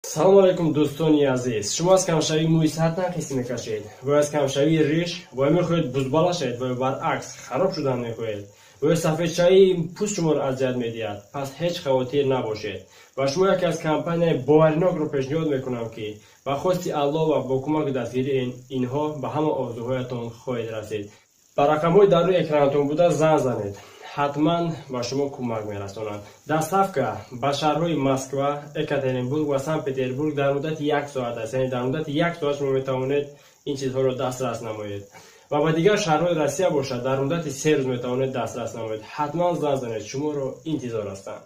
Салом алайкум, дӯстони азиз. Шумо аз камшавии мӯи сар танқисӣ мекашед ва аз камшавии риш ва мехоҳед бузбала шавед ва баръакс хароб шудан мехоҳед ва ё сафедшавии пӯст шуморо азият медиҳад, пас ҳеҷ хавотир набошед. Ба шумо яке аз компанияи боваринокро пешниҳод мекунам, ки ба хости Аллоҳ ва бо кӯмаки дастгирии инҳо ба ҳама орзуҳоятон хоҳед расид. Ба рақамҳои дар рӯи экранатон буда занг занед, ҳатман ба шумо кӯмак мерасонанд. Доставка ба шаҳрҳои Москва, Екатеринбург ва Санкт Петербург дар муддати як соат аст, яъне дар муддати як соат шумо метавонед ин чизҳоро дастрас намоед. Ва ба дигар шаҳрҳои Россия бошад, дар муддати 3 рӯз метавонед дастрас намоед. Ҳатман занг занед, шуморо интизор ҳастанд.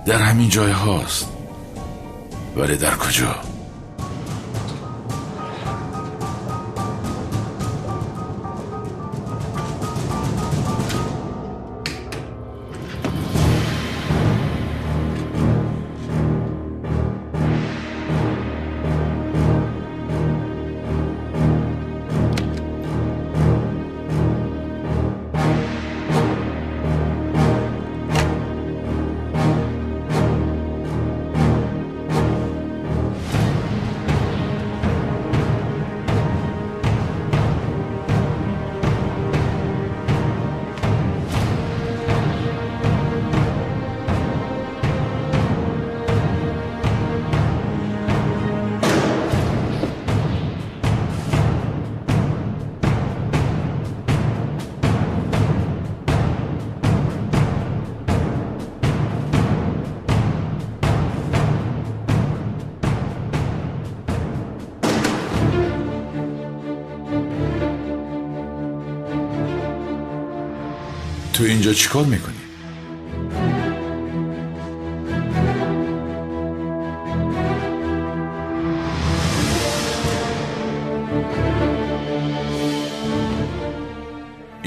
Дар ҳамин ҷойҳост. Вале дар куҷо? Ту инҷо чӣ кор мекунӣ?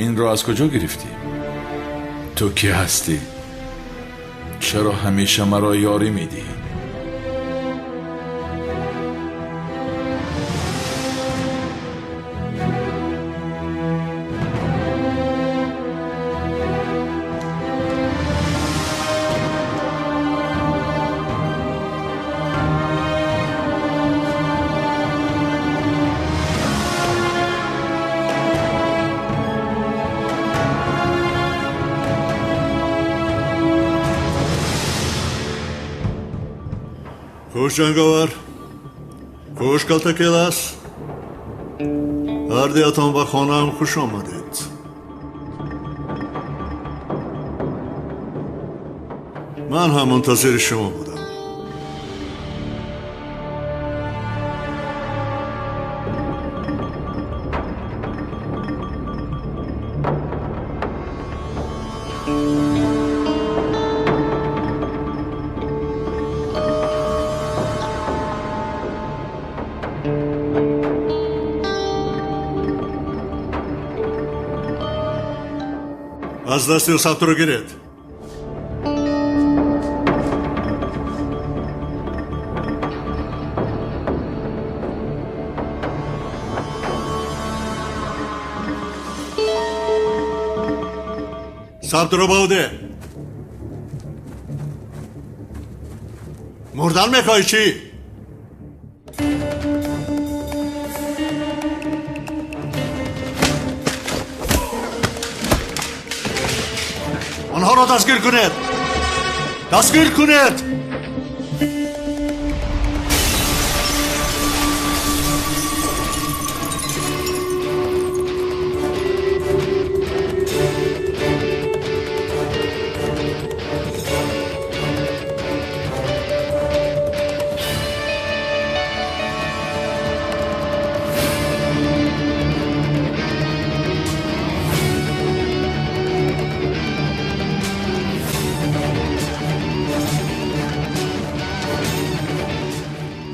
Инро аз куҷо гирифтӣ? Ту кӣ ҳастӣ? Чаро ҳамеша маро ёрӣ медиҳӣ? Хуш ҷанговар, хуш калтакелас. Ҳардуятон ба хонаам хуш омадед. Ман ҳам мунтазири шумо будам. Аз дасти ӯ сабтро гиред. Сабтро ба ӯ деҳ. Мурдан мехоҳӣ чӣ? Онҳоро дастгир кунед! Дастгир кунед!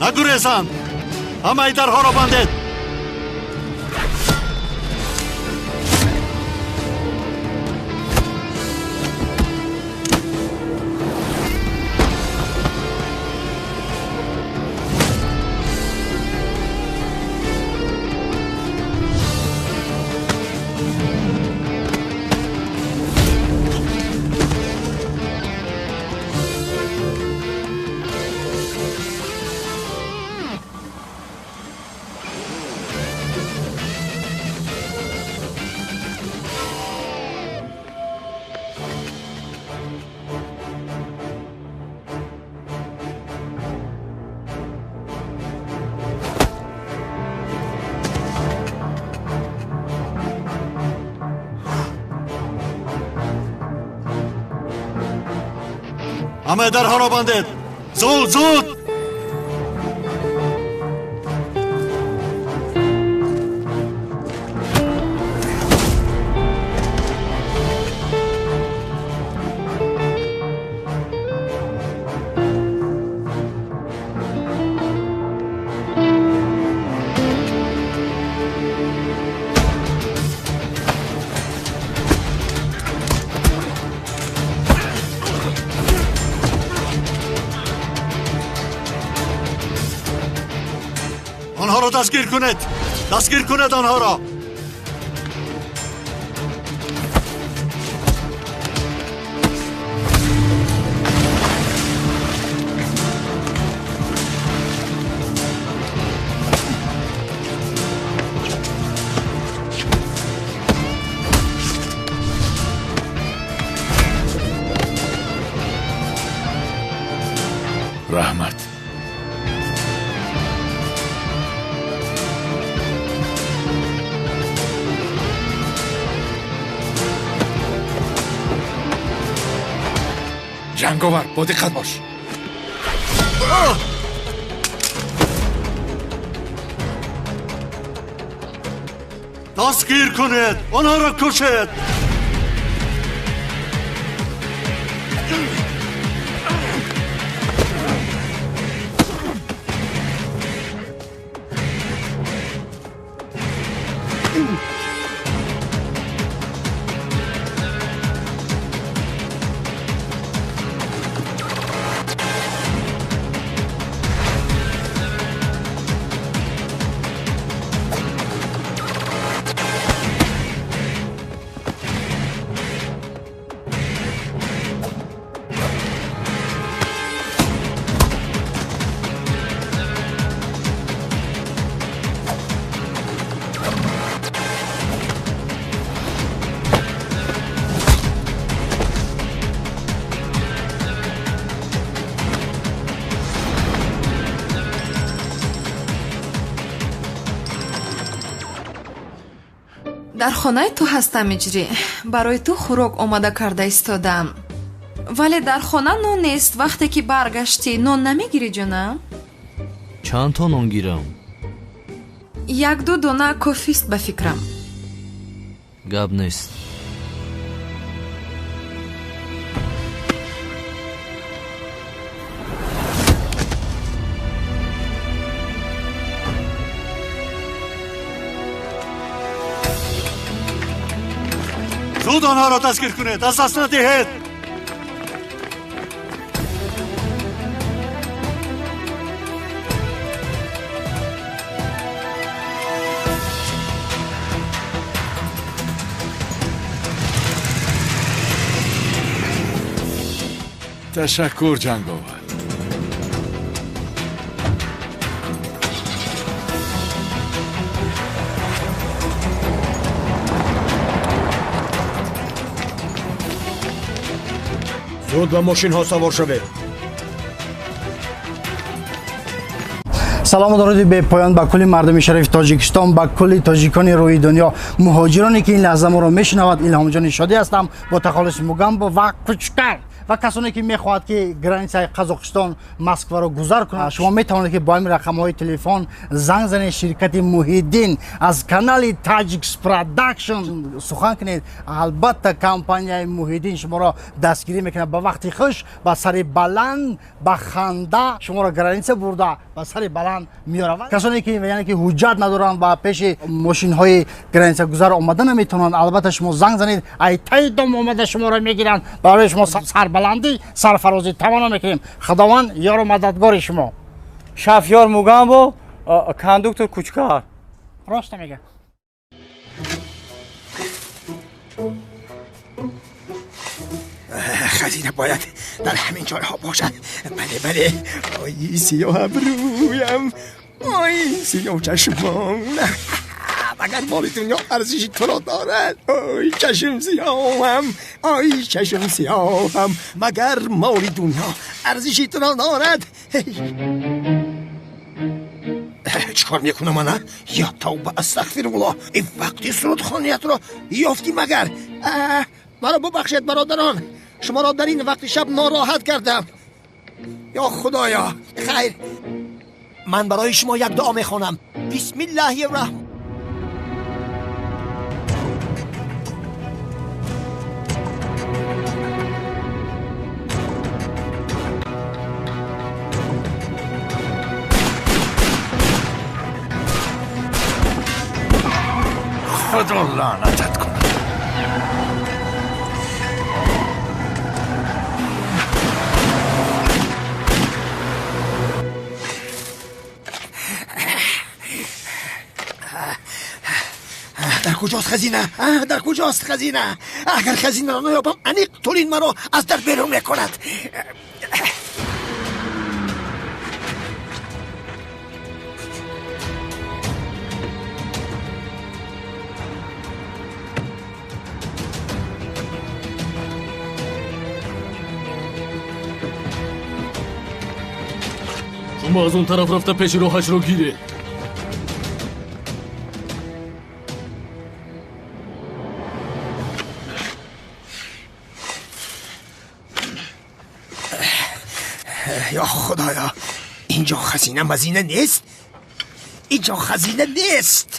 Нагурезанд! Ҳамаи дарҳоро бандед! Ҳамаи дарҳоро бандед! Зуд, зуд! Онҳоро дастгир кунед! Дастгир кунед онҳоро! Раҳмат. Ҷанговар, бо диққат бош. Дастгир кунед! Онҳоро кушед! Дар хонаи ту ҳастам, Иҷрӣ. Барои ту хӯрок омода карда истодаам, вале дар хона нон нест. Вақте ки баргаштӣ, нон намегирӣ, ҷонам? Чанд то нон гирам? Як-ду дона кофист, ба фикрам. Гап нест. Зуд онҳоро дастгир кунед! Аз даст надиҳед! Ташаккур, ҷанговар. Зуд ба мошинҳо савор шавед. Салому дуруди бепоён ба кулли мардуми шарифи Тоҷикистон, ба кулли тоҷикони рӯи дунё, муҳоҷироне ки ин лаҳза моро мешунавад. Илҳомҷони Шодӣ ҳастам бо тахаллуси Мугамбо ва Кучкар ва касоне ки мехоҳад ки границаи Қазоқистон Москваро гузар кунад, шумо метавонед ки бо ҳамин рақамҳои телефон занг занед. Ширкати Муҳиддин аз канали Таҷикс Продакшн сухан кунед. Албатта, компанияи Муҳиддин шуморо дастгирӣ мекунад. Ба вақти хуш, ба сари баланд, ба ханда шуморо граница бурда, ба сари баланд меоравад. Касоне ки, яъне ки ҳуҷҷат надоранд ва пеши мошинҳои граница гузар омада наметавонанд, албатта, шумо занг занед, ай таи дом омада шуморо мегиранд. Барои шумо сарбаландӣ, сарфарозӣ таманно мекунем. Худованд ёру мададгори шумо. Шафёр Мугамбо, кондуктор Кучкар. Роста мега. Хазина бояд дар ҳамин ҷойҳо бошад. Бале, бале. Ой, сиёҳ абрӯям, ой, сиёҳ чашмон, магар моли дунё арзиши туро дорад? Ой, чашм сиёҳам, ой, чашм сиёҳам, магар моли дунё арзиши туро дорад? Чикор мекунам ана? Я тавба, астағфируллоҳ! Ин вақти сурудхониятро ёфтӣ магар? Маро бубахшед, бародарон, шуморо дар ин вақти шаб нороҳат кардам. Ё худоё, хайр, ман барои шумо як дуо мехонам. Бисмиллаҳи раҳм. Худо лаънатат кунад. куҷост хазина? Дар куҷост хазина? Агар хазинаро наёбам, аниқ Тулин маро аз дар берун мекунад. Шумо аз он тараф рафта пеши роҳашро гиред. Ё Худоё, инҷо хазина мазина нест, инҷо хазина нест.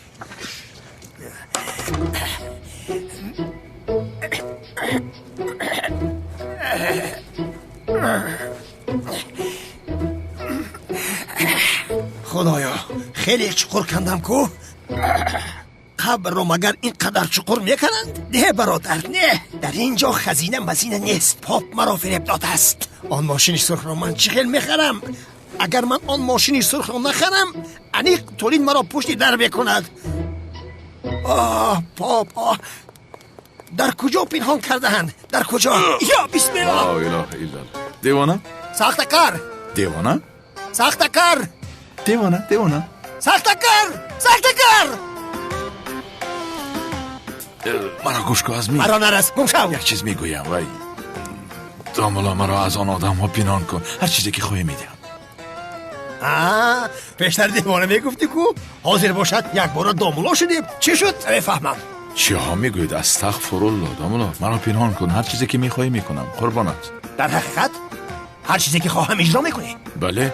Худоё, хеле чуқур кандам ку. Қабрро магар ин қадар чуқур мекунанд? Не, бародар, не. Дар ин ҷо хазина мазина нест. Поп маро фиреб додааст. Он мошини сурхро ман чӣ хел мехарам? Агар ман он мошини сурхро нахарам, аниқ Тулин маро пушти дар мекунад. Оҳ, поп, оҳ, дар куҷо пинҳон кардаанд? Дар куҷо? Ё бисмиллоҳ! Ла илаҳа иллаллоҳ. Девона? Сахтакар! Девона? Сахтакар! Девона, девона. Сахтакар! Сахтакар! Маро гӯш кун, Азмӣ. Маро нарас, гум шав. Як чиз мегӯям, вай. Домулло, маро аз он одамҳо пинҳон кун. Ҳар чизе ки хоҳӣ медиҳам. Пештар девона мегуфтӣ ку, ҳозир бошад якбора домулло шудем. Чӣ шуд? Намефаҳмам. Чиҳо мегӯед? Астағфирулло, домулло, маро пинҳон кун. Ҳар чизе ки мехоҳӣ мекунам. Қурбонат. Дар ҳақиқат ҳар чизе ки хоҳам иҷро мекунӣ? Бале.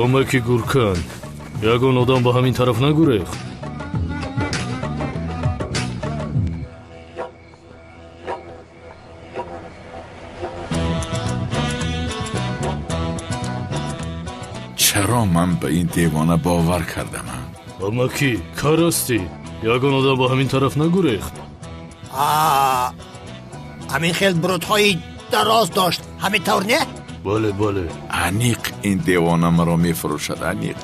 Омаки гуркан, ягон одам ба ҳамин тараф нагурехт. Чаро ман ба ин девона бовар кардам? Омаки, кар ҳастӣ? Ягон одам ба ҳамин тараф нагурехт. Ҳамин хел брудҳои дароз дошт, ҳамин тавр не? Бале, бале. Аниқ ин девона маро мефурӯшад, аниқ.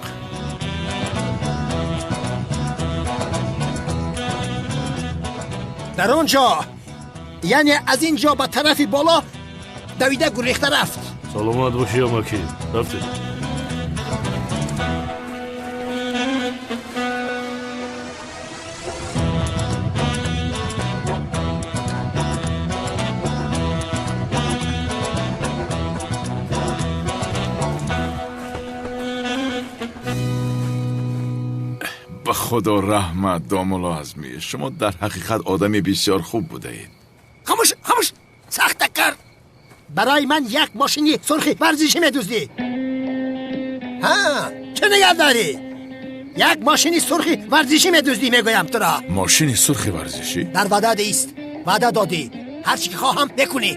Дар он ҷо, яъне аз ин ҷо ба тарафи боло давида гурехта рафт. Саломат бошӣ, амакӣ. Рафтед. Ба Худо раҳмат, домулло Азмӣ. Шумо дар ҳақиқат одами бисёр хуб будаед. Хомӯш, хомӯш, сахтакар. Барои ман як мошини сурхи варзишӣ медуздӣ. Ҳа, чӣ нигар дорӣ? Як мошини сурхи варзишӣ медуздӣ, мегӯям туро. Мошини сурхи варзишӣ? Дар ваъда ист. Ваъда додӣ. Ҳар чӣ ки хоҳам мекунӣ.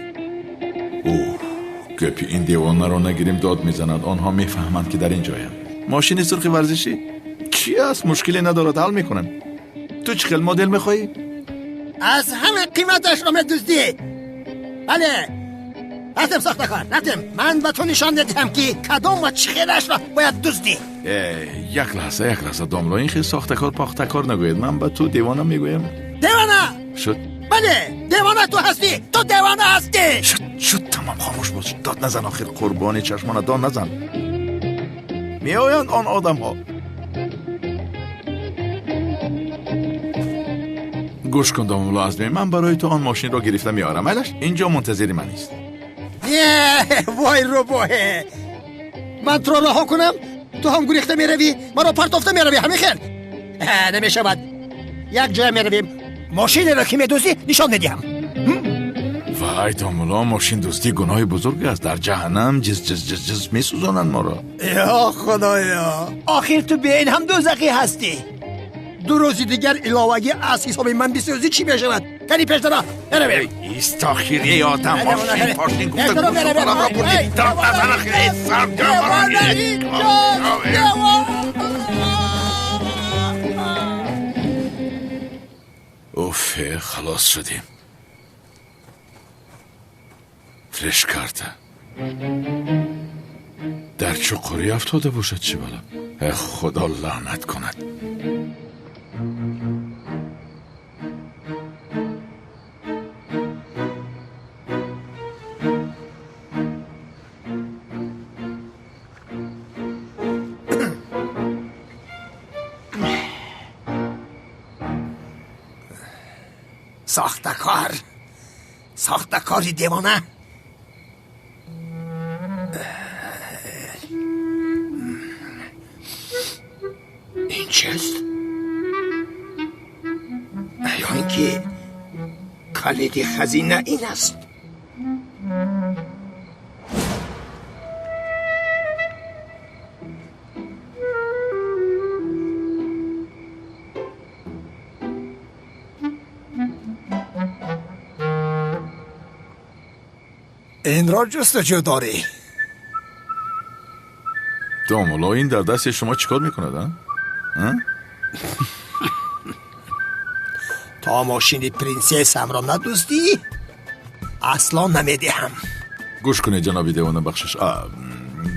Оҳ, гапи ин девонаро нагирем, дод мезанад. Онҳо мефаҳманд ки дар ин ҷоям. Мошини сурхи варзишӣ? Чӣ аст? Мушкиле надорад, ҳал мекунам. Ту чӣ хел модел мехоҳӣ? Аз ҳама қиматашро медуздӣ. Бале, рафтем, сохтакор, рафтем. Ман ба ту нишон медиҳам, ки кадом ва чӣ хелашро бояд дуздӣ. Як лаҳза, як лаҳза, домло, ин хел сохтакор похтакор нагӯед. Ман ба ту девона мегӯям. Девона? Шуд. Бале, девона ту ҳастӣ. Ту девона ҳастӣ. Шуд, шуд, тамом, хомӯш бош. Дод назан, охир қурбони чашмона, дод назан. Меоянд он одамҳо. Гӯш кун, домулло Азмӣ, ман барои ту он мошинро гирифта меорам. Айлаш, инҷо мунтазири ман ист. Вой рӯбоҳе, ман туро раҳо кунам, ту ҳам гурехта меравӣ, маро партофта меравӣ. Ҳамин хел намешавад. Як ҷоя меравем, мошинеро ки медуздӣ нишон медиҳам. Вай домулло, мошиндуздӣ гуноҳи бузург аст. Дар ҷаҳаннам ҷиз ҷиз ҷиз ҷиз месӯзонанд моро. Ё Худоё, охир ту бе ин ҳам дӯзахӣ ҳастӣ. Ду рӯзи дигар иловагӣ аз ҳисоби ман бисӯзӣ чӣ мешавад? Кани пештара меравем. Ист охир, эй одам, мошин пошин гуфта гӯшро бурдӣ. Дод назан охир, эй саргам. Уф, халос шудем. Флеш-карта дар чуқурӣ афтода бошад, чӣ бала? Худо лаънат кунад. Сохтакор, сохтакори девона. Ин чист? Ё ин ки калиди хазина ин аст? Инро ҷустуҷӯ дорӣ? Домулло, ин дар дасти шумо чӣ кор мекунад, а? То мошини принсессамро надуздӣ, асло намедиҳам. Гӯш кунед, ҷаноби девона, бахшиш.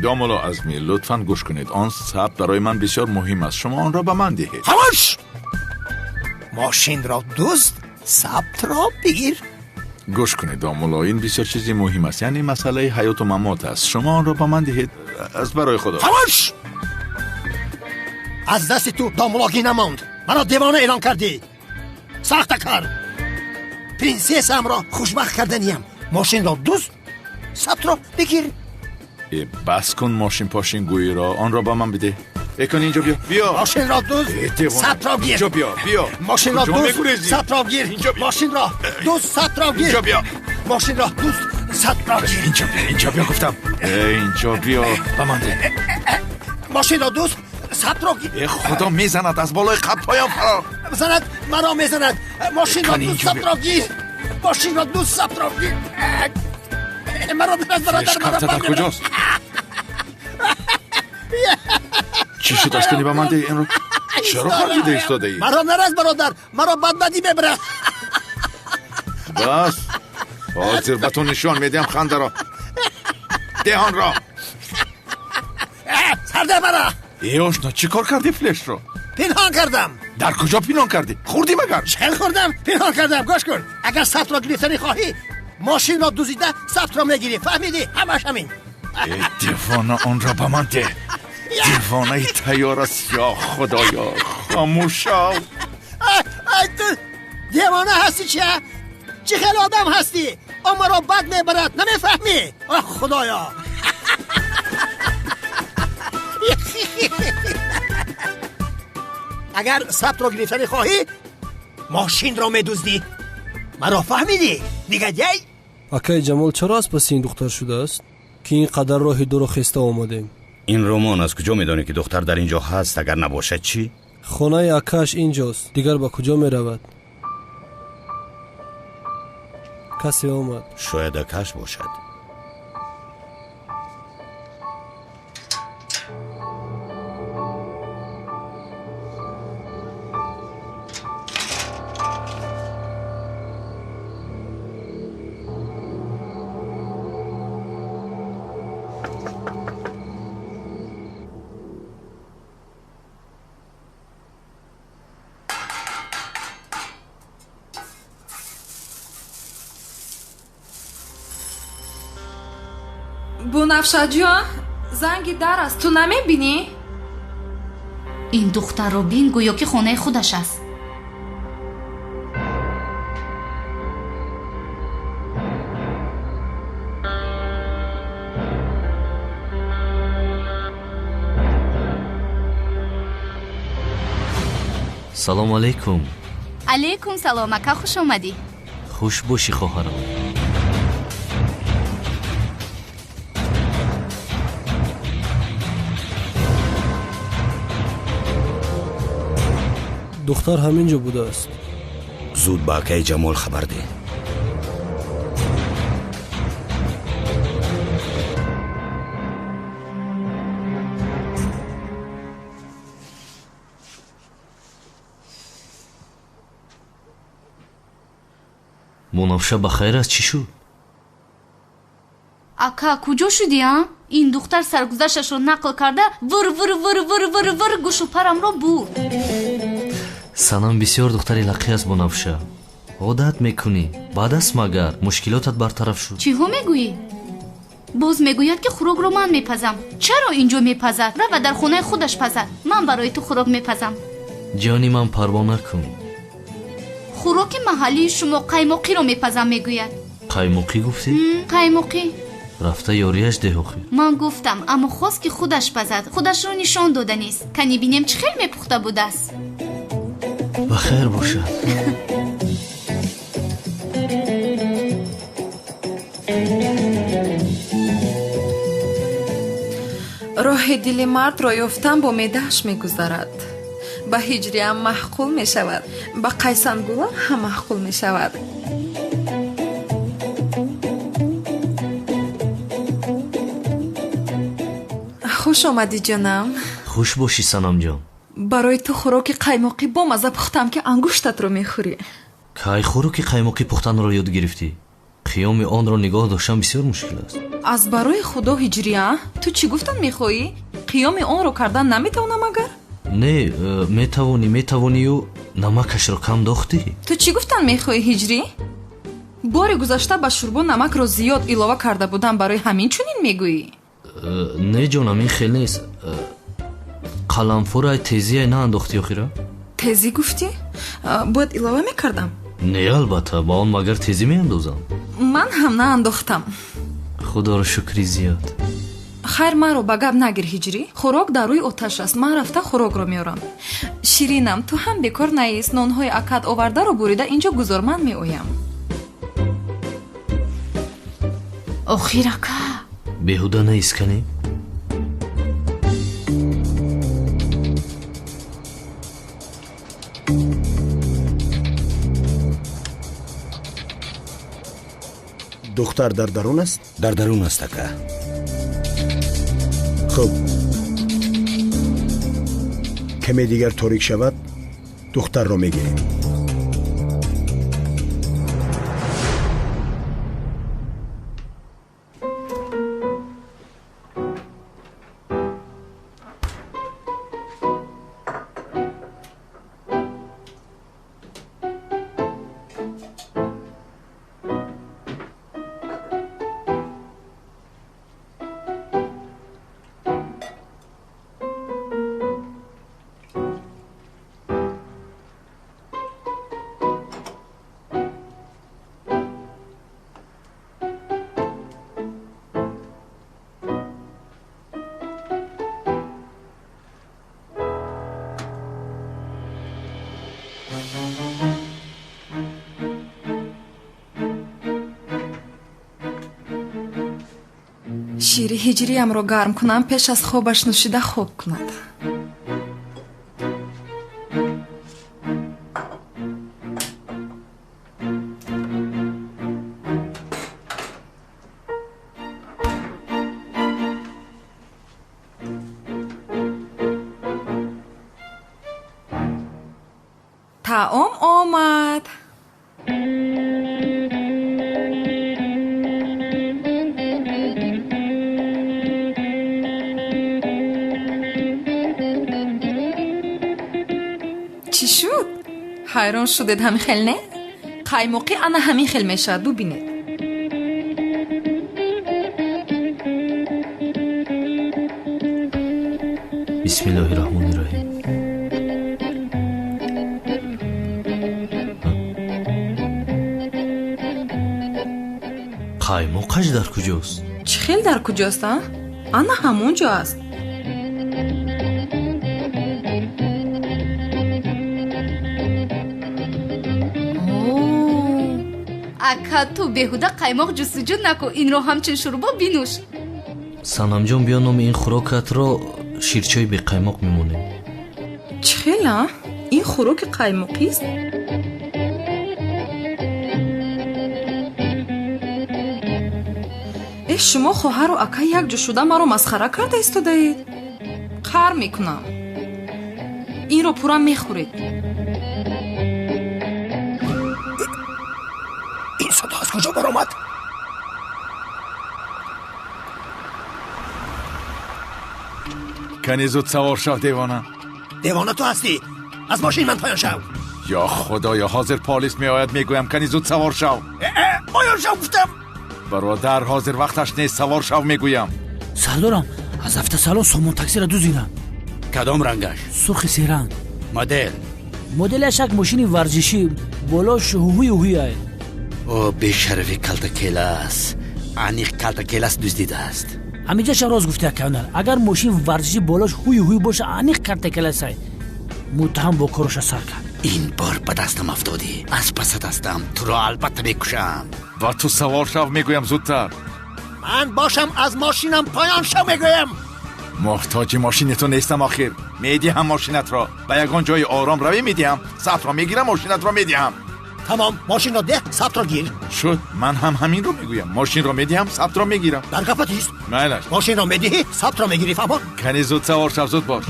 Домулло Азмӣ, лутфан гӯш кунед. Он сабт барои ман бисёр муҳим аст. Шумо онро ба ман диҳед. Хамош! Мошинро дузд, сабтро бигир. Гӯш кунед, домулло, ин бисёр чизи муҳим аст. Яъне масъалаи ҳаёту мамот аст. Шумо онро ба ман диҳед аз барои худо. Хамош! Аз дасти ту домуллогӣ намонд. Маро девона эълон кардӣ. Сахтакар! Принсессамро хушбахт карданиям. Мошинро дузд, сабтро бигир. Бас кун мошин пошин гӯиро, онро ба ман бидеҳ. Экон, инҷо биё, биё. Мошинро дузд, сабтро гир. Инҷо биё, биё. Мошинро дузд, сабтро гир. Мошинро дузд, сабтро гир. Инҷо биё. Мошинро дузд, сабтро гир. Инҷо биё, инҷо биё гуфтам. Инҷо биё, ба ман деҳ. Мошинро дузд, сабтро гир. Худо мезанад аз болои қабпоям фарор. Занад, маро мезанад. Мошинро дузд, сабтро гир. Мошинро дузд, сабтро гир. Маро бираз, бародар, маро дар куҷост? Чӣ шуд? Аз кунӣ ба ман деҳ инро. Чаро хандида истодаӣ? Маро нараз, бародар, маро бадбадӣ мебарад. Бас, ҳозир ба ту нишон медиҳам хандаро. Деҳ онро. Сарде маро. Э, ошно, чӣ кор кардӣ флешро? Пинҳон кардам. Дар куҷо пинҳон кардӣ? Хӯрдӣ магар? Чел хӯрдам, пинҳон кардам. Гӯш кун, агар сабтро гирифтанӣ хоҳӣ, мошинро дузида сабтро мегирӣ. Фаҳмидӣ? Ҳамаш ҳамин. Э, девона, онро ба ман деҳ. Девонаи тайёр аст. Ё худоё, хомӯш шав. Ай, ту девона ҳастӣ чи? Чӣ хел одам ҳастӣ? Он маро бад мебарад, намефаҳмӣ? Оҳ, худоё. Агар сабтро гирифтанӣ хоҳӣ, мошинро медуздӣ. Маро фаҳмидӣ, негодяй? Акаи Ҷамол чаро аз паси ин духтар шудааст, ки ин қадар роҳи дуро хеста омадем? Ин ромон аз куҷо медонӣ, ки духтар дар ин ҷо ҳаст? Агар набошад чӣ? Хонаи акааш инҷост, дигар ба куҷо меравад? Касе омад. Шояд акааш бошад. Бунафшаҷон, занги дар аст, ту намебинӣ? Ин духтарро бин, гӯё ки хонаи худаш аст. Салому алайкум. Алайкум салом, ака, хуш омадӣ. Хуш бошӣ, хоҳарам. Духтар ҳамин ҷо будааст. Зуд ба акаи Ҷамол хабар деҳ. Бунафша ба хайр аст, чӣ шуд? Ака, куҷо шудӣ, а? Ин духтар саргузашташро нақл карда вир вир вир вир вир вир гӯшу парамро бурд. Санам бисёр духтари лақӣ аст, Бунафша. Одат мекунӣ. Баъд аст магар мушкилотат бартараф шуд. Чиҳо мегӯӣ? Боз мегӯяд, ки хӯрокро ман мепазам. Чаро инҷо мепазад? Рава дар хонаи худаш пазад. Ман барои ту хӯрок мепазам. Ҷони ман, парво накун. Хӯроки маҳаллии шумо қаймоқиро мепазам, мегӯяд. Қаймоқӣ гуфтӣ? Қаймоқӣ. Рафта ёрияш деҳ охир. Ман гуфтам, аммо хост, ки худаш пазад. Худашро нишон дода нест. Кани бинем, чӣ хел мепухта будааст. Ба хайр бошад. Роҳи дили мардро ёфтан бо меъдааш мегузарад. Ба ҳиҷриам маъқул мешавад, ба қайсангулам ҳам маъқул мешавад. Хуш омадӣ, ҷонам. Хуш бошӣ, Санамҷон. Барои ту хӯроки қаймоқӣ бомазза пухтам, ки ангуштатро мехӯрӣ. Кай хӯроки қаймоқӣ пухтанро ёд гирифтӣ? Қиёми онро нигоҳ доштан бисёр мушкил аст. Аз барои худо, ҳиҷрия, ту чӣ гуфтан мехоҳӣ? Қиёми онро кардан наметавонам агар? Не, метавонӣ, метавонию намакашро кам дохтӣ. Ту чӣ гуфтан мехоҳӣ, ҳиҷрӣ? Бори гузашта ба шӯрбо намакро зиёд илова карда будам, барои ҳамин чунин мегӯӣ? Не, ҷонам, ин хел нест. Қаламфурай тезиай наандохтӣ охира? Тезӣ гуфтӣ? Бояд илова мекардам? Не, албатта, ба он магар тезӣ меандозам? Ман ҳам наандохтам. Худоро шукри зиёд. Хайр, маро ба гап нагир, ҳиҷрӣ. Хӯрок дар рӯи оташ аст, ман рафта хӯрокро меорам. Ширинам, ту ҳам бекор наист, нонҳои акад овардаро бурида инҷо гузор, ман меоям. Охир, ака. Беҳуда наист, канӣ? Духтар дар дарун аст? Дар дарун аст, ака. Хуб, каме дигар торик шавад, духтарро мегирем. Шири ҳиҷриямро гарм кунам, пеш аз хобаш нӯшида хоб кунад. Таом омад. Чӣ шуд? Ҳайрон шудед ҳамин хел, не? Қаймоқӣ ана ҳамин хел мешавад, бубинед. Бисмиллоҳи раҳмони раҳим. Қаймоқаш дар куҷост? Чӣ хел дар куҷост, а? Ана ҳамон ҷо аст. Ака, ту беҳуда қаймоқ ҷустуҷӯ накун, инро ҳамчун шӯрбо бинӯш. Санамҷон, биё номи ин хӯрокатро ширчои беқаймоқ мемонем. Чӣ хел, а? Ин хӯроки қаймоқист? Э, шумо хоҳару ака якҷо шуда маро масхара карда истодаед? Қар мекунам. Инро пурра мехӯред. Куҷо баромад? Кани зуд савор шав, девона. Девона ту ҳастӣ. Аз мошин ман поён шав. Ё худоё, ҳозир полис меояд, мегӯям кани зуд савор шав. Поён шав гуфтам. Бародар, ҳозир вақташ нест, савор шав мегӯям. Сардорам, аз автосалон сомон таксиро дуздидам. Кадом рангаш? Сурхи серанг. Модел? Моделаш як мошини варзишӣ, болош ҳуҳуи ҳуҳуяй. О, бешарафи калтакелас, аниқ калтакелас дуздидааст. Ҳамиҷаша рост гуфта, канал. Агар мошин варзишӣ болош ҳуи ҳуй боша, аниқ калтакеласай. Муттаҳам бо короша сар кард. Ин бор ба дастам афтодӣ, аз пасат ҳастам, туро албатта мекушам. Ба ту савор шав мегӯям зудтар. Ман бошам, аз мошинам поён шав мегӯям. Муҳтоҷи мошини ту нестам охир. Медиҳам мошинатро. Ба ягон ҷои ором равӣ медиҳам. Сабтро мегирам, мошинатро медиҳам. Тамом, мошинро деҳ, сабтро гир. Шуд, ман ҳам ҳаминро мегӯям. Мошинро медиҳам, сабтро мегирам. Дар гапат ист. Майлаш. Мошинро медиҳӣ, сабтро мегирӣ, фаҳмо? Кани зуд савор шав, зуд бош.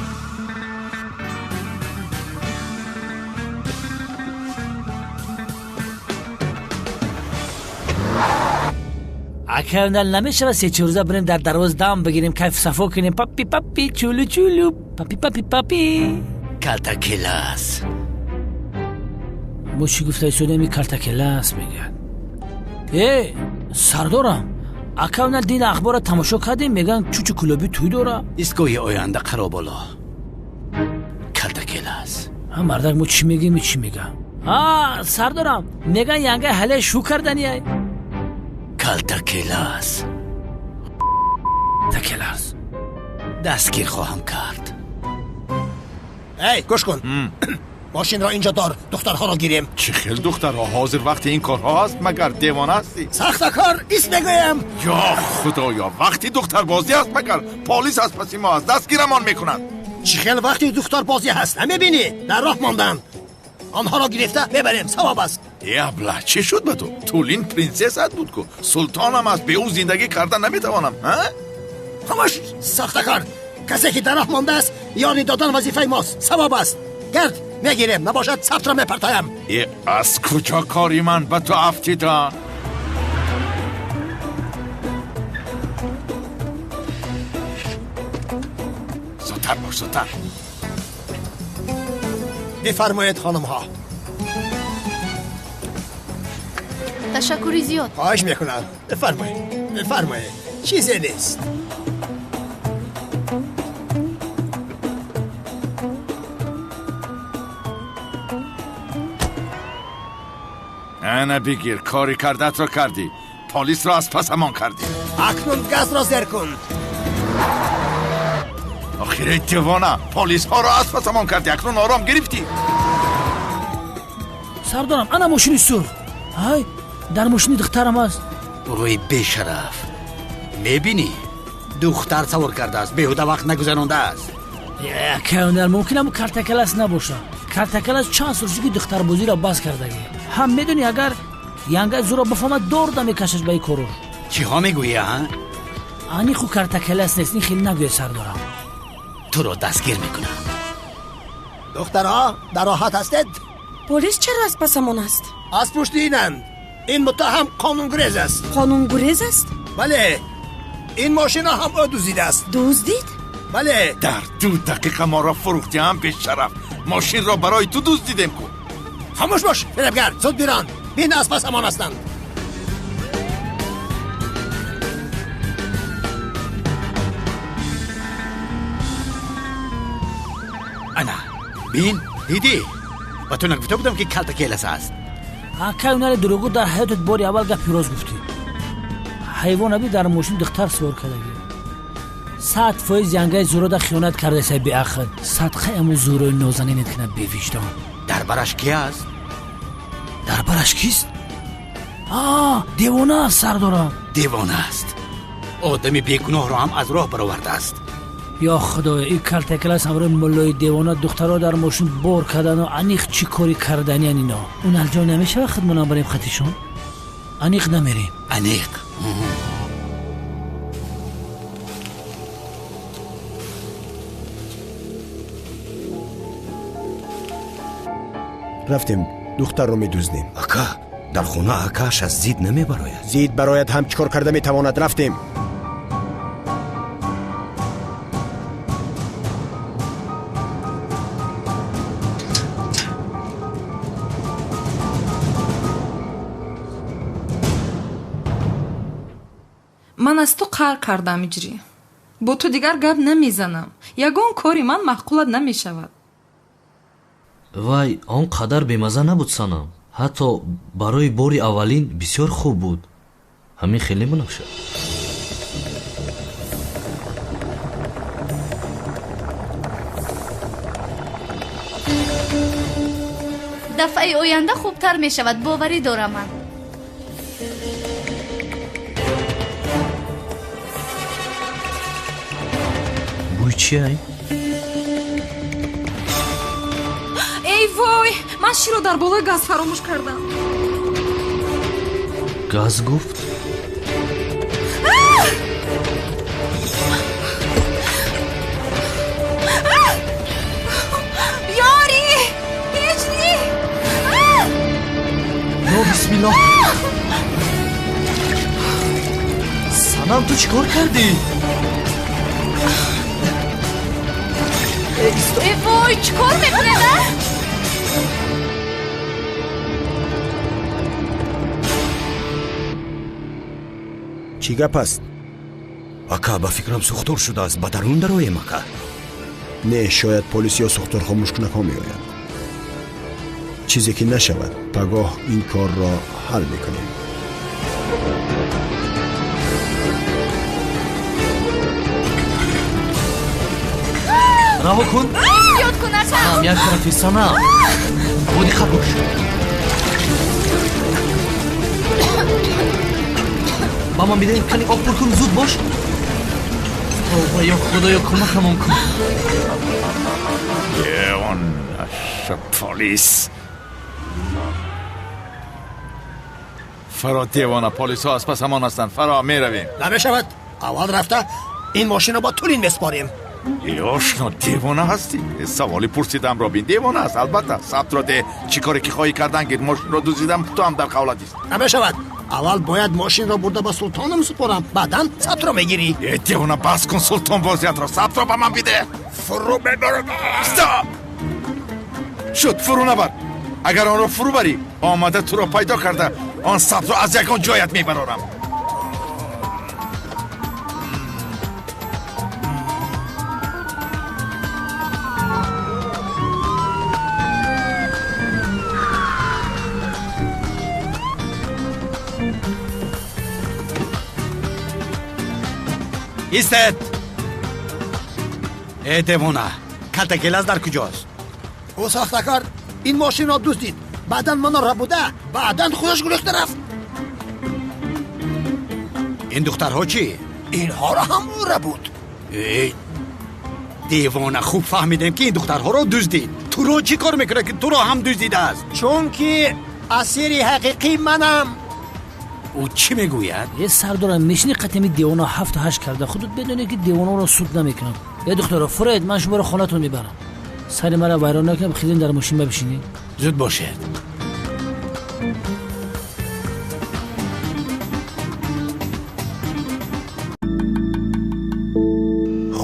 Акай, намешава се-чор рӯза бирем дар дарвоз дам бигирем, кайф сафо кунем, папи папи чулу чулу папи папи папи. Калтакелас. Мо чӣ гуфта истодем, калтакелас мегӯяд. Э, сардорам, акай, дин ахборро тамошо кардем, мегӯянд чучу кулоби тӯй дора. Истгоҳи оянда қаро боло. Калтакелас. Ҳа, мардак, мо чӣ мегӯем, чӣ мегӯям? А, сардорам, мегӯянд янгаи ҳале шу карданияй. Калтакелас. Такелас. Дастгир хоҳам кард. Эй, гӯш кун. Мошинро инҷо дор, духтарҳоро гирем. Чӣ хел духтарҳо? Ҳозир вақти ин корҳо ҳаст, магар девона ҳастӣ? Сахтакор, ист мегӯям. Ё худоё, вақти духтарбозӣ аст магар? Полис аз паси мо аст, дастгирамон мекунад. Чӣ хел вақти духтарбозӣ ҳаст, намебинӣ? Дар роҳ монданд. Онҳоро гирифта мебарем, савоб аст. Э, абла, чӣ шуд ба ту? Тулин принсессат буд ку, султонам аст, бе ӯ зиндагӣ карда наметавонам. Ҳамаш сахтакор. Касе ки дар роҳ мондааст, ёри додан вазифаи мост, савоб аст. Гард, мегирем, набошад сабтро мепартоям. Э, аз куҷо кори ман ба ту афтида? Зудтар бош, зудтар. Бифармоед, хонумҳо. Ташаккури зиёд. Хоҳиш мекунам, бифармоед, бифармоед, чизе нест. Ана бигир, кори кардатро кардӣ, полисро аз пасамон кардӣ. Акнун газро зер кун. Охир, эй девона, полисҳоро аз пасамон кардӣ, акнун ором гирифтӣ. Сардорам, ана мошини сурх. Ҳай, дар мошини духтарам аст. Рӯи бешараф, мебинӣ, духтар савор кардааст, беҳуда вақт нагузарондааст. Акай, мумкин ам картакалас набошад. Картакалас чанд сол шуд ки духтарбозиро бас кардагӣ. Ҳам медонӣ, агар янгаи зуро бифаҳмад, дорда мекашаш ба ин корор. Чиҳо мегӯӣ, а? Аниқу картакалас нест, ин хеле нагӯя, сардорам. Туро дастгир мекунам. Духтарҳо, дар роҳат ҳастед? Полис чаро аз пасамон аст? Аз пушти инанд. Ин муттаҳам қонунгурез аст. Қонунгурез аст? Бале, ин мошинро ҳам ӯ дуздидааст. Дуздид? Бале. Дар 2 дақиқа моро фурӯхтӣ, ҳам бешараф. Мошинро барои ту дуздидем ку. Хомӯш бош, фиребгар, зуд бирон. Бин, аз пасамон ҳастанд. Ана бин, дидӣ? Ба ту нагуфта будам, ки калтакелас аст? Акай, унаре дурӯғу, дар ҳаётат бори аввал гапи рост гуфтӣ. Ҳайвонаби дар мошин духтар сувор кардагӣ. 100% янгаи зурода хиёнат кардасай, беақл. Садқаи аму зурои нозанинет кунад, бевиҷдон. Дар бараш ки аст? Дар бараш кист? А, девона аст, сардорам. Девона аст. Одами бегуноҳро ҳам аз роҳ баровардааст. Ё худоё, ин калтакалас ҳамроҳи муллои девона духтаро дар мошин бор кардану аниқ чӣ кори карданиян ино. Он алҷо намешава худмонам барем хатишон? Аниқ намерем. Аниқ. Рафтем, духтарро медуздем. Ака, Дар хона акааш аз зид намебарояд. Зид барояд ҳам чӣ кор карда метавонад? Рафтем. Ман аз ту қаҳр кардам, Иҷрӣ. Бо ту дигар гап намезанам. Ягон кори ман маъқулат намешавад. Вай он қадар бемаза набуд, Санам. Ҳатто барои бори аввалин бисёр хуб буд. Ҳамин хеле Бунафша. Дафъаи оянда хубтар мешавад, боварӣ дорам ман. Бӯй чи ай? Эй вой, ман широ дар болои газ фаромӯш кардам. Газ гуфт? Ёрӣ! Ҳиҷрӣ! Ё бисмиллоҳ! Санам, ту чӣ кор кардӣ? Э вой, чӣ кор мекунед, а? Чӣ гап аст? Ака, ба фикрам сӯхтор шудааст. Ба дарун дароем, ака. Не, шояд полис ё сӯхторхомӯшкунакҳо меоянд. Чизе ки нашавад, пагоҳ ин корро ҳал мекунем. Раҳо кун. Эҳтиёт кун, ака. Санам, як тарафи, Санам. Бодиққат бош. Ба ман бидеҳ, кани об пур кун, зуд бош. Тавба, ё Худоё, кӯмакамон кун. Девонаша полис. Фаро, девона, полисҳо аз пасамон ҳастанд. Фаро, меравем. Намешавад. Аввал рафта ин мошинро ба Тулин месупорем. Э ошно, девона ҳастӣ? Саволи пурсидамро бин. Девона аст, албатта. Сабтро де, чӣ коре ки хоҳӣ кардан гир. Мошинро дуздидам, ту ҳам дар қавлатист. Намешавад. Аввал бояд мошинро бурда ба султоном супорам, баъдан сабтро мегирӣ. Э девона, бас кун султон бозиятро. Сабтро ба ман бидеҳ. Фурӯ мебарам. Стоп! Шуд, фурӯ набар. Агар онро фурӯ барӣ, омада туро пайдо карда, он сабтро аз ягон ҷоят мебарорам. Истед! Э девона, калта гелаз дар куҷост? Ӯ сохтакор ин мошинро дуздид, баъдан маро рабуда, баъдан худаш гурехта рафт. Ин духтарҳо чӣ? Инҳоро ҳам ӯ рабуд. Э девона, хуб фаҳмидем ки ин духтарҳоро дуздид. Туро чӣ кор мекунад ки туро ҳам дуздидааст? Чунки асири ҳақиқӣ манам. Ӯ чӣ мегӯяд? Э сардорам, мешини қатами девона 7-8 карда. Худут медонӣ ки девонаро суд намекунам. Э духтаро, фуред, ман шуморо хонатон мебарам. Сари маро вайрон накунам, хизем дар мошин бабишинед. Зуд бошед.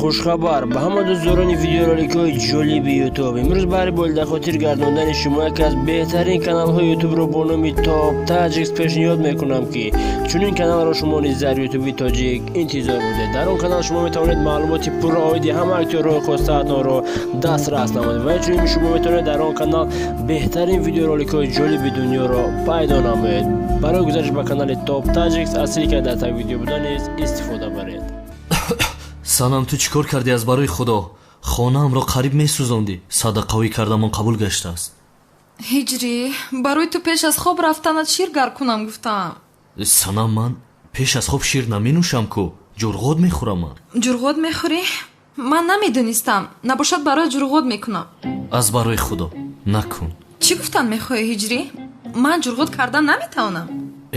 Хушхабар ба ҳама дӯстдорони видеороликҳои ҷолиби Ютуб. Имрӯз баҳри болидахотир гардондани шумо яке аз беҳтарин каналҳои Ютубро бо номи Топ Таҷикс пешниҳод мекунам, ки чунин каналро шумо низ дар Ютуби тоҷик интизор будед. Дар он канал шумо метавонед маълумоти пурра оиди ҳама актёрҳои хостаатонро дастрас намоед ва инчунин шумо метавонед дар он канал беҳтарин видеороликҳои ҷолиби дунёро пайдо намоед. Барои гузариш ба канали Топ Таҷикс аз ссилкаи дар таги видео буда низ истифода баред. Санам, ту чӣ кор кардӣ аз барои Худо? Хонаамро қариб месӯзондӣ. Садақаҳои кардамон қабул гаштааст. Ҳиҷрӣ, барои ту пеш аз хоб рафтанат шир гарм кунам гуфтам. Санам, ман пеш аз хоб шир наменӯшам ку. Ҷурғот мехӯрам ман. Ҷурғот мехӯрӣ? Ман намедонистам. Набошад барои ҷурғот мекунам. Аз барои Худо накун. Чӣ гуфтан мехоҳӣ, Ҳиҷрӣ? Ман ҷурғот кардан наметавонам.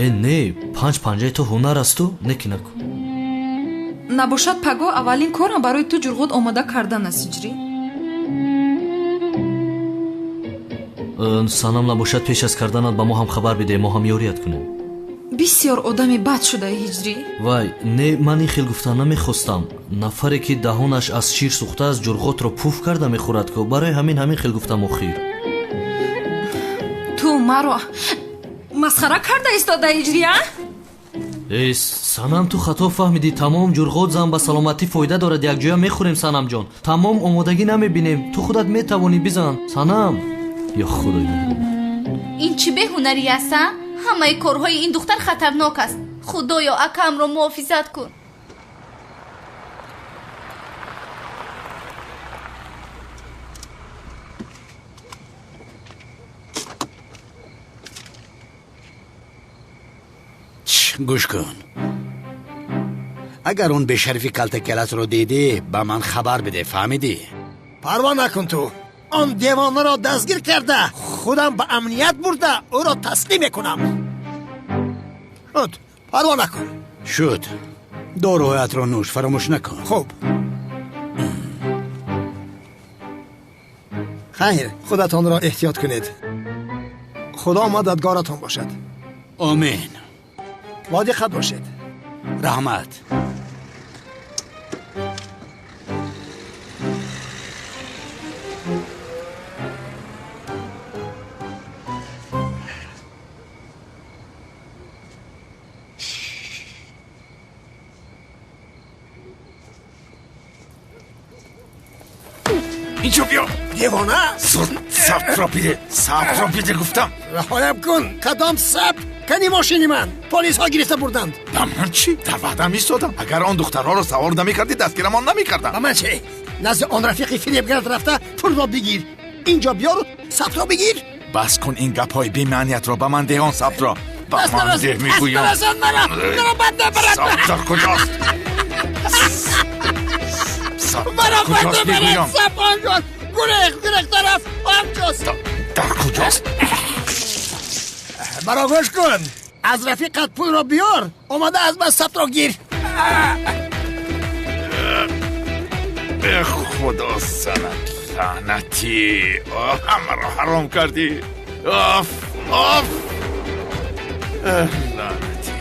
Э не, панҷ панҷаи ту ҳунар асту, не ки накун. Набошад пагоҳ аввалин корам барои ту ҷурғот омода кардан аст, Ҳиҷрӣ. Санам набошад, пеш аз карданат ба мо ҳам хабар бидеҳ, мо ҳам ёрият кунем. Бисёр одами бад шудаи, Ҳиҷрӣ. Вай, не, ман ин хел гуфта намехостам. Нафаре ки даҳонаш аз шир сӯхтааст, ҷурғотро пуф карда мехӯрад ку. Барои ҳамин ҳамин хел гуфтам охир. Ту маро масхара карда истода, Ҳиҷрӣ, а? Э, Санам, ту хато фаҳмидӣ. Тамом, ҷурғот зан, ба саломатӣ фоида дорад. Якҷоя мехӯрем, Санамҷон. Тамом, омодагӣ намебинем. Ту худат метавонӣ, бизан, Санам. Ё худои меҳрубон! Ин чӣ беҳунарӣ аст, а? Ҳамаи корҳои ин духтар хатарнок аст. Худоё, акаамро муҳофизат кун. Гӯш кун, агар он бешарифи калтакалатро дидӣ, ба ман хабар бидеҳ, фаҳмидӣ? Парво накун ту. Он девонаро дастгир карда, худам ба амният бурда, ӯро таслим мекунам. Шуд, парво накун. Шуд, доруҳоятро нӯш, фаромӯш накун. Хуб, хайр, худатонро эҳтиёт кунед. Худо мададгоратон бошад. Омин. Бодиққат бошед. Раҳмат. Инҷо биё. Девона. Зуд сабтро биде, сабтро биде гуфтам. Раҳоям кун. Кадом сабт? Кани мошини ман? Полисҳо гирифта бурданд. Ба ман чӣ? Дар ваъдам истодам. Агар он духтарҳоро савор намекардӣ, дастгирамон намекардам. Ба ман чӣ? Назди он рафиқи фиребгарат рафта, пулро бигир, инҷо биёру сабтро бигир. Бас кун ин гапҳои бемаъниятро. Ба ман деҳ он сабтро. Ба ман деҳ, мегӯям. Маро бад набарад. Сабт дар куҷост? Сабт дар Маро бад куҷост, набарад. мегӯям? Сабт онҷост. Гурехт, гурехта рафт, онҷост. Дар куҷост? Маро гӯш кун, аз рафиқат пулро биёр, омада аз ман сабтро гир. Э, худо санат, лаънатӣ! Ҳамаро ҳаром кардӣ. Оф, оф! Лаънатӣ!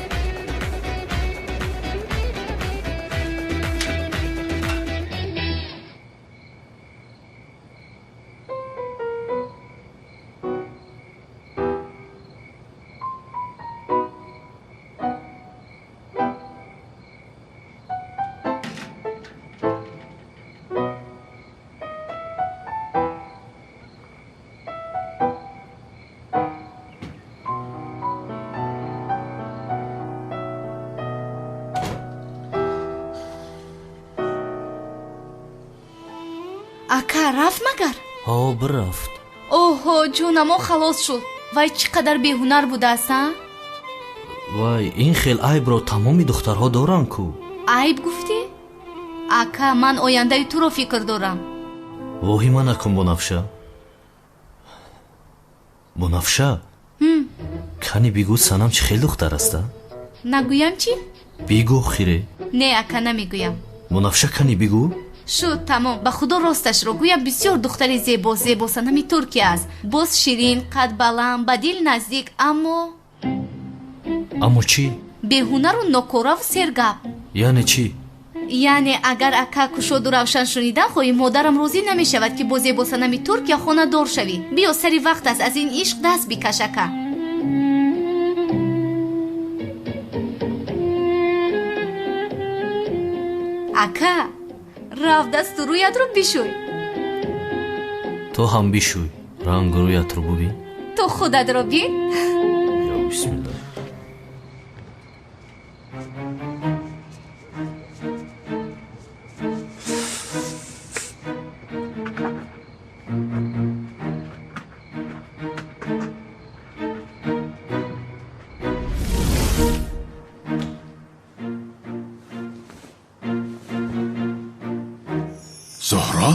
Ака рафт магар? Ҳо, бирафт. Оҳо, ҷонамо халос шуд. Вай чӣ қадар беҳунар будааст, а? Вай, ин хел айбро тамоми духтарҳо доранд ку. Айб гуфтӣ, ака? Ман ояндаи туро фикр дорам. Воҳима накун, Бунафша, Бунафша. Кани бигӯ, Санам чӣ хел духтар аст, а? Нагӯям чӣ? Бигӯ, хире. Не, ака, намегӯям. Бунафша, кани бигӯ. Шуд, тамом. Ба худо, росташро гӯям, бисёр духтари зебо, зебосанами Туркия аст. Боз ширин, қад баланд, ба дил наздик, аммо Аммо чӣ? Беҳунару нокораву сергап. Яъне чӣ? Яъне, агар ака кушоду равшан шунидан хоҳӣ, модарам розӣ намешавад, ки бо зебосанами Туркия хонадор шавӣ. Биё, сари вақт аст, аз ин ишқ даст бикаш, ака. Ака, рав, дасту рӯятро бишӯй. Ту ҳам бишӯй, рангу рӯятро бубин. Ту худатро бин. Ё бисмиллоҳ! Зуҳро,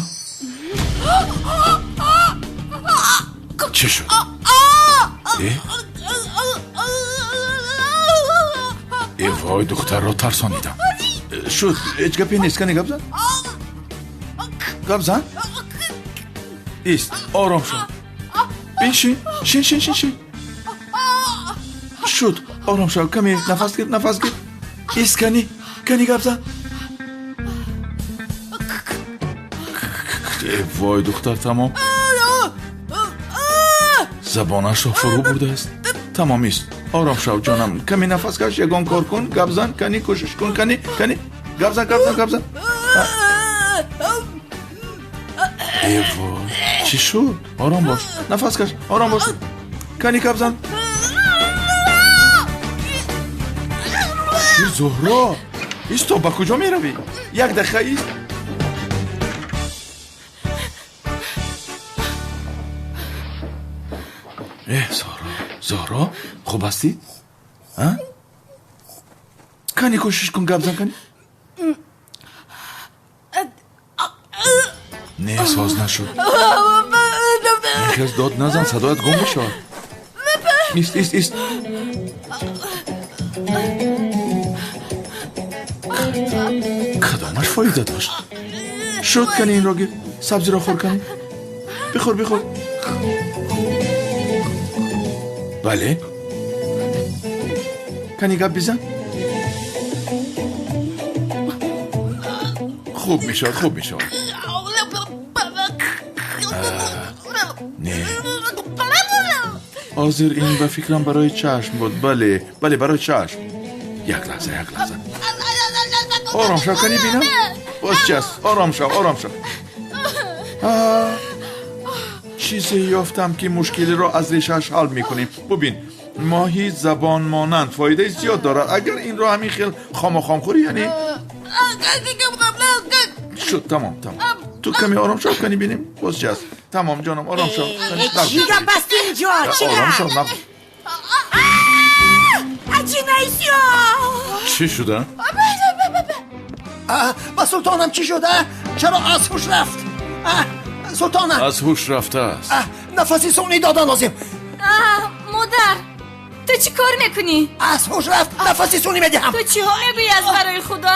чӣ шуд? Э? Э, вой, духтарро тарсонидам. Шуд, ҳеҷ гапе нест. Кани гап зан, гап зан. Ист, ором шуд. Биншин, шин, шин, шин, шин. Шуд, ором шав, каме нафас гир, нафас гир. Ист, кани, кани гап зан. Э, вой, духтар, тамом. Забонашро фурӯ бурдааст. Тамом, ист. Ором шав, ҷонам. Каме нафас каш, ягон кор кун, гап зан, кани, кӯшиш кун, кани, кани. Гап зан, гап зан, гап зан. Э, вой, чӣ шуд? Ором бош, нафас каш, ором бош. Кани, гап зан. Зуҳро, исто, ба куҷо меравӣ? Як дақиқа ист. Э, Зуҳро, Зуҳро, хуб ҳастӣ? Кани, кӯшиш кун, гап зан, кани. Не, соз нашуд. Ин хез дод назан, садоят гум мешавад. Ист, ист, ист. Кадомаш фоида дошт? Шуд, кани инро гир, сабзиро хӯр, кани. Бихӯр, бихӯр. Бале, кани гап бизан. Хуб мешавад, хуб мешавад. Не, ҳозир ин ба фикрам барои чашм буд. Бале, бале, барои чашм. Як лаҳза, як лаҳза, ором шав, кани бинам боз чи аст. Ором шав, ором шав. Чизе ёфтам, ки мушкилиро аз решааш ҳал мекунем. Бубин, моҳи забонмонанд фоидаи зиёд дорад. Агар инро ҳамин хел хому хом хӯрӣ, яъне шуд. Тамом, тамом, ту каме ором шав, кани бинем боз чи аст. Тамом, ҷонам, ором шав. Чӣ гап аст инҷо? Чӣ Ором шав. Аҷинаисё! Чӣ шуда? Ба султонам чӣ шуда? Чаро аз ҳуш рафт? Султонам аз ҳуш рафтааст. Нафаси сунъӣ додан лозим. Модар, ту чӣ кор мекунӣ? Аз ҳуш рафт, нафаси сунъӣ медиҳам. Ту чиҳо мегӯӣ аз барои худо?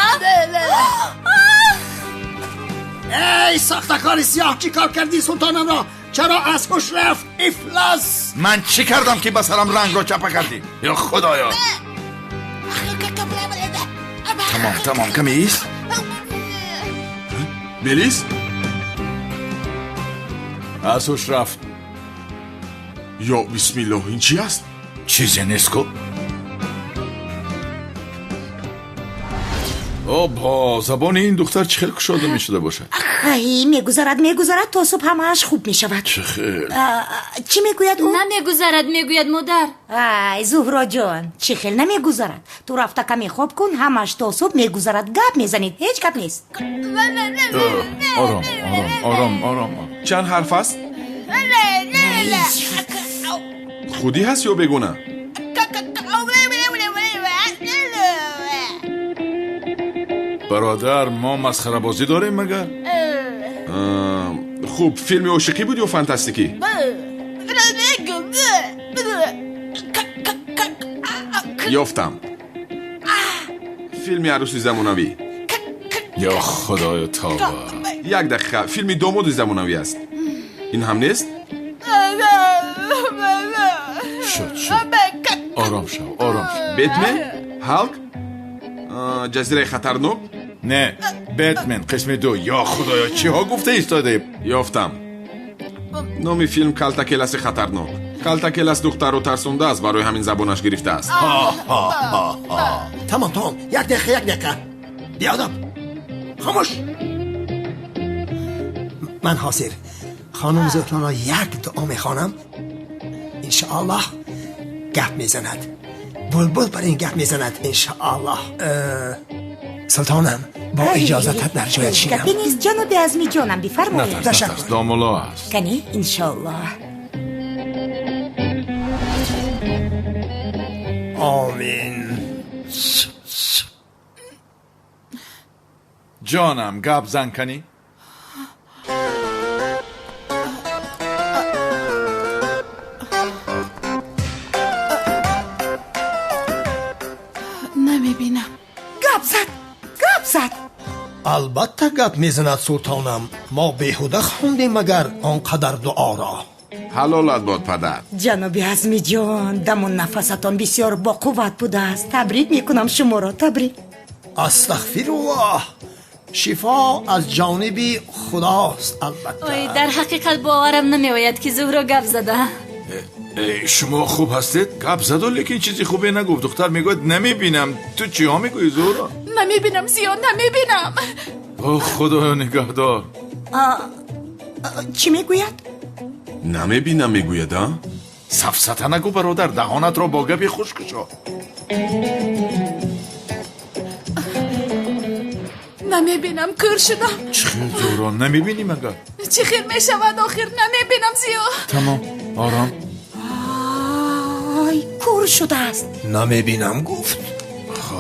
Эй, сохтакори сиёҳ, чӣ кор кардӣ султонамро? Чаро аз ҳуш рафт, ифлос? Ман чӣ кардам, ки ба сарам рангро чапа кардӣ? Ё худоё! Тамом, тамом, каме ист. Мелис аз ҳуш рафт. Ё бисмиллоҳ, ин чӣ аст? Чизе нест ку. Обҳо, забони ин духтар чӣ хел кушода мешуда бошад. Ай, мегузарад, мегузарад, то субҳ ҳамааш хуб мешавад. Чӣ хел? Чӣ мегӯяд ӯ? Намегузарад, мегӯяд модар. Ай, Зуҳроҷон, чӣ хел намегузарад? Ту рафта каме хоб кун, ҳамааш то субҳ мегузарад. Гап мезанед, ҳеҷ гап нест. Ором, ором, ором, ором. Чанд ҳарф аст? Худӣ ҳаст ё бегуна? Бародар, мо масхарабозӣ дорем магар? Хуб, филми ошиқӣ буд ё фантастикӣ? Ёфтам, филми арӯси замонавӣ. Ё худоё, тавба! Як дақиқа, филми домоди замонавӣ аст. Ин ҳам нест. Шуд, шуд, ором шав, ором шав. Бетмен, Ҳалк, ҷазираи хатарнок. Не, Бетмен қисми ду. Ё худоё, чиҳо гуфта истодаем? Ёфтам, номи филм Калтакеласи хатарнок. Калтакелас духтарро тарсондааст, барои ҳамин забонаш гирифтааст. Тамом, тамом, як дақиқа, як дақиқа. Биёдаб, хомӯш. Ман ҳозир хонум Зуҳроро як дуо мехонам, иншоаллоҳ гап мезанад. Булбул бар ин гап мезанад, иншоаллоҳ. Султонам, бо иҷозатат дар ҷоят шинам. Гапе нест, ҷаноби Азми ҷонам, бифармоед. Натарс, натарс, домулло аст. Кани, иншоаллоҳ. Омин. Ҷонам, гап зан, кани. Намебинам. Гап зад, гап зад. Албатта гап мезанад, султонам. Мо беҳуда хондем магар он қадар дуоро? Ҳалолат бод, падар. Ҷаноби Азмиҷон, даму нафасатон бисёр боқувват будааст. Табрик мекунам шуморо, табрик. Астағфируллоҳ, шифо аз ҷониби худост, албатта. Ой, дар ҳақиқат боварам намеояд, ки Зуҳро гап зада. Шумо хуб ҳастед? Гап заду, лекин чизи хубе нагуфт. Духтар мегӯяд намебинам. Ту чиҳо мегӯӣ, Зуҳро? Намебинам, Зиё, намебинам. О, Худоё, нигаҳдор. Чӣ мегӯяд? Намебинам мегӯяд, а? Сафсата нагӯ, бародар, даҳонатро бо гапи хуш кушо. Намебинам, кӯр шудам. Чӣ хел, Зуҳро, намебинӣ магар? Чӣ хел мешавад охир? Намебинам, Зиё. Тамом, ором. Ай, кӯр шудааст. Намебинам гуфт.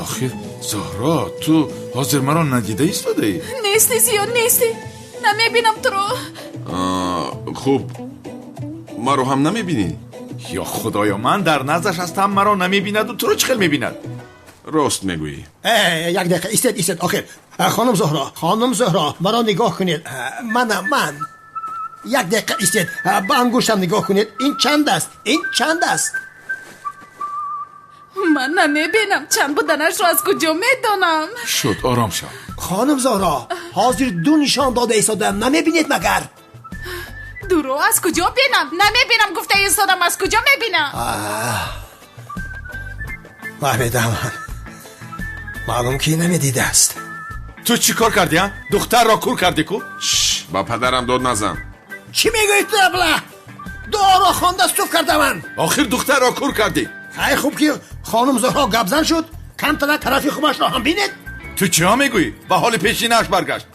Охир, Зуҳро, ту ҳозир маро надида истодаӣ? Нестӣ, Зиё, нестӣ. Намебинам туро. Хуб, маро ҳам намебинӣ? Ё Худоё, ман дар наздаш ҳастам, маро намебинаду туро чӣ хел мебинад? Рост мегӯӣ. Як дақиқа, истед, истед, охир. Хонум Зуҳро, хонум Зуҳро, маро нигоҳ кунед. Манам, ман. Як дақиқа истед, ба ангуштам нигоҳ кунед. Ин чанд аст? Ин чанд аст? Ман намебинам, чанд буданашро аз куҷо медонам? Шуд, ором шав. Хонум Зуҳро, ҳозир ду нишон дода истодаам, намебинед магар? Дуро аз куҷо бинам? Намебинам гуфта истодам, аз куҷо мебинам? Фаҳмидам. Маълум ки намедидааст. Ту чӣ кор кардӣ, а? Духтарро кур кардӣ ку? Ба падарам дод назан. Чӣ мегӯӣ ту, абла? Дуоро хонда суф кардаман. Охир духтарро кур кардӣ. Хай, хуб ки хонум Зуҳро гапзан шуд, камтара тарафи хубашро ҳам бинед. Ту чиҳо мегӯӣ? Ба ҳоли пешинааш баргашт.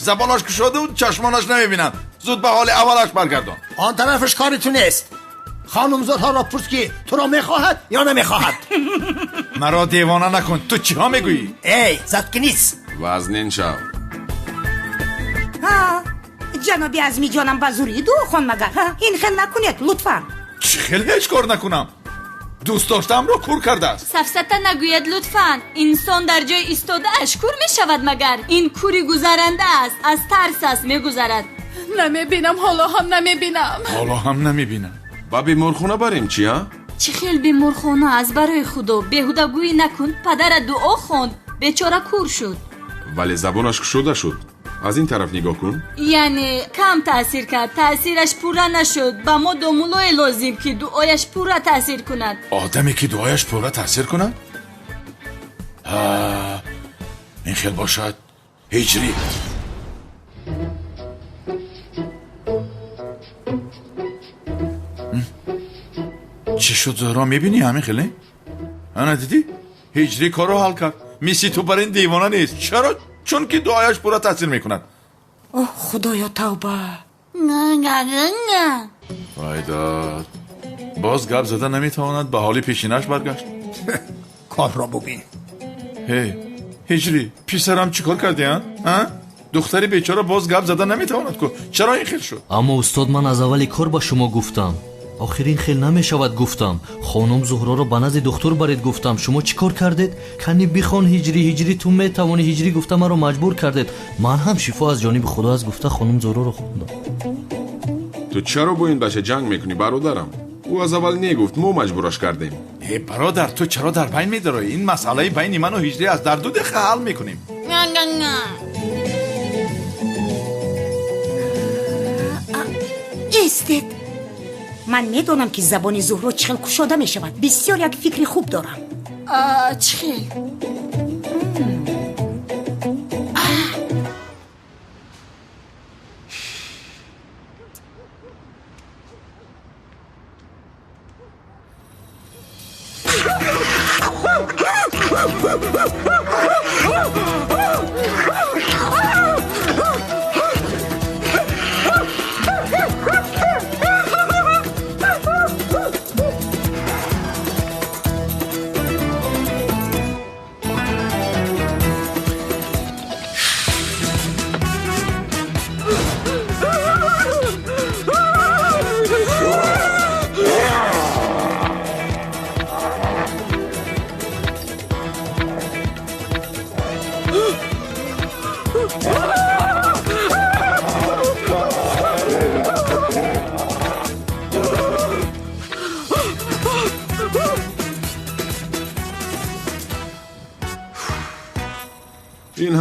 Забонаш кушоду чашмонаш намебинанд. Зуд ба ҳоли аввалаш баргардон. Он тарафаш кори ту нест. Хонум Зуҳроро пурс, ки туро мехоҳад ё намехоҳад. Маро девона накун. Ту чиҳо мегӯӣ? Эй, заткнись. Вазнин шав. Ҷаноби Азмиҷонам, ба зурӣ дуо хон магар? Ин хел накунед, лутфан. Чӣ хел ҳеҷ кор накунам? Дӯст доштаамро кур кардааст. Сафсата нагӯяд, лутфан. Инсон дар ҷои истодааш кур мешавад магар? Ин кури гузаранда аст, аз тарс аст мегузарад. Намебинам, ҳоло ҳам намебинам. Ҳоло ҳам намебинам. Ба беморхона барем чи, а? Чӣ хел беморхона? Аз барои Худо беҳудагӯӣ накун. Падарат дуо хонд, бечора кур шуд. Вале забонаш кушода шуд. Аз ин тараф нигоҳ кун. Яъне кам таъсир кард, таъсираш пурра нашуд. Ба мо домулое лозим, ки дуояш пурра таъсир кунад. Одаме ки дуояш пурра таъсир кунад? Ин хел бошад, ҳиҷрӣ. Чӣ шуд, Зуҳро, мебинӣ ҳамин хеле? Ана дидӣ? Ҳиҷрӣ корро ҳал кард. Мисли ту бар ин девона нест. Чаро? Чунки дуояш пурра таъсир мекунад. Оҳ, Худоё, тавба. Вай дод, боз гап зада наметавонад, ба ҳоли пешинаш баргашт. Корро бубин. Ҳей, ҳиҷрӣ, писарам, чӣ кор кардӣ, а? Духтари бечора боз гап зада наметавонад ку. Чаро ин хел шуд? Аммо устод, ман аз аввали кор ба шумо гуфтам. Охир ин хел намешавад гуфтам. Хонум Зуҳроро ба назди духтур баред гуфтам. Шумо чӣ кор кардед? Кани бихон ҳиҷрӣ, ҳиҷрӣ, ту метавонӣ, ҳиҷрӣ гуфта маро маҷбур кардед. Ман ҳам шифо аз ҷониби Худо аст гуфта хонум Зуҳроро хондам. Ту чаро бо ин бача ҷанг мекунӣ, бародарам? Ӯ аз аввал негуфт, мо маҷбураш кардем. Э, бародар, ту чаро дар байн медароӣ? Ин масъалаи байни ману ҳиҷрӣ аст, дар 2 дақиқа ҳал мекунем. Истед. Ман медонам, ки забони Зуҳро чӣ хел кушода мешавад. Бисёр як фикри хуб дорам. Чӣ хел?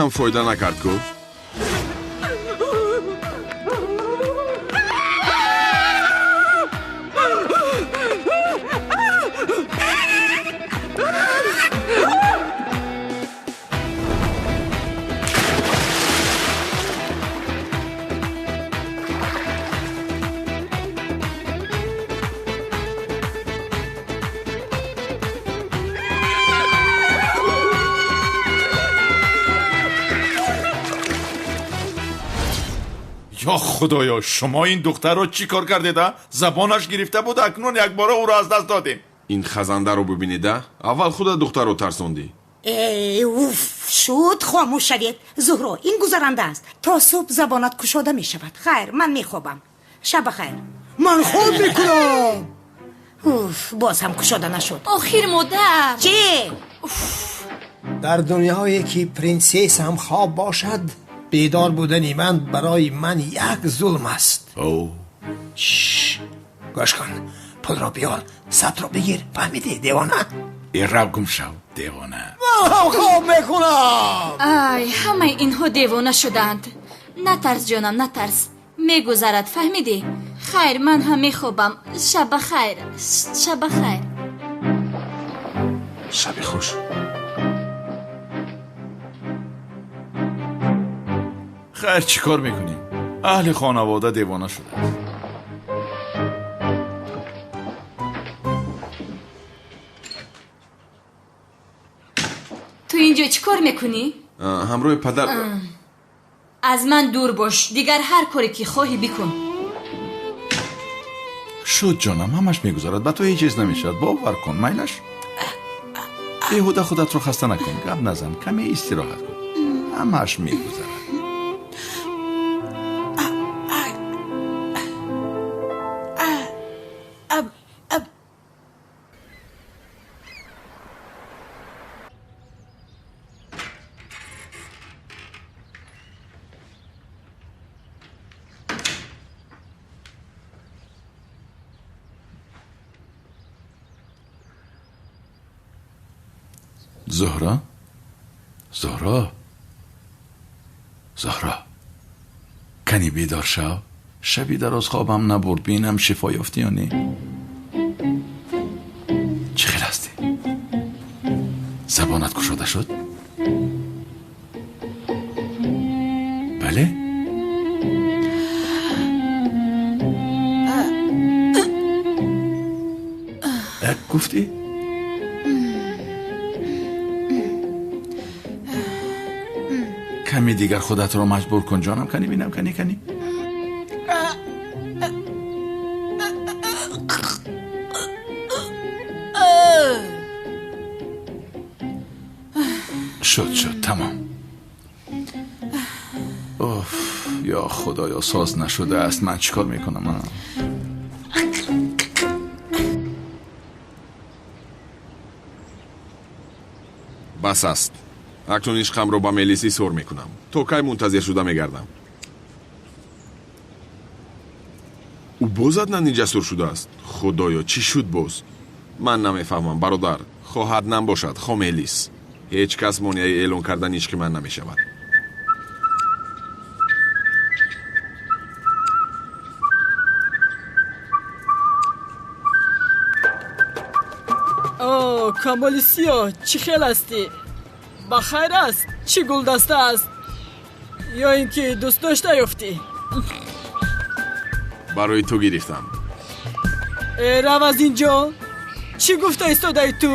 Ин ҳам фоида накард ку. Ё худоё, шумо ин духтарро чӣ кор кардед, а? Забонаш гирифта буд, акнун якбора ӯро аз даст додем. Ин хазандаро бубинеда, аввал худа духтарро тарсондӣ. Э, уф, шуд, хомӯш шавед. Зуҳро, ин гузаранда аст, то субҳ забонат кушода мешавад. Хайр, ман мехобам, шаб бахайр. Ман хоб мекунам. Уф, боз ҳам кушода нашуд. Охир, модар. Чӣ? Дар дунёе ки принсессам хоб бошад, бедор будани ман барои ман як зулм аст. Гӯш кун, пулро биёр, сабтро бигир, фаҳмидӣ, девона? Э, рав гум шав, девона. Ман ҳам хоб мекунам. Ай, ҳамаи инҳо девона шудаанд. Натарс, ҷонам, натарс, мегузарад, фаҳмидӣ? Хайр, ман ҳам мехобам. Шаб бахайр, шаб бахайр. Шаби хуш. Хайр, чӣ кор мекунем? Аҳли хонавода девона шудааст. Ту инҷо чӣ кор мекунӣ? Ҳамроҳи падар. Аз ман дур бош, дигар ҳар коре ки хоҳӣ бикун. Шуд, ҷонам, ҳамаш мегузарад, ба ту ҳеҷ чиз намешавад, бовар кун. Майлаш, беҳуда худатро хаста накун, гап назан, каме истироҳат кун, ҳамаш мегузарад. Зуҳро, Зуҳро, Зуҳро, кани бедор шав. Шаби дароз хобам набурд, бинам шифо ёфтӣ ё не. Чӣ хел ҳастӣ? Забонат кушода шуд? Бале, як гуфтӣ. Ками дигар худатро маҷбур кун, ҷонам. Кани бинам, кани, кани. Шуд, шуд, тамом. Уф, ё худоё, соз нашудааст. Ман чӣ кор мекунам, а? Бас аст. Акнун ишқамро ба Мелис изҳор мекунам. То кай мунтазир шуда мегардам? Ӯ боз Аднани ҷасур шудааст. Худоё, чӣ шуд боз? Ман намефаҳмам, бародар. Хоҳ Аднан бошад, хоҳ Мелис, ҳеҷ кас монеаи эълон кардани ишқи ман намешавад. О, Камоли Сиёҳ, чӣ хел ҳастӣ? Ба хайр аст? Чӣ гулдаста аст? Ё ин ки дӯстдошта ёфтӣ? Барои ту гирифтам. Э, рав аз ин ҷо! Чӣ гуфта истодаӣ ту?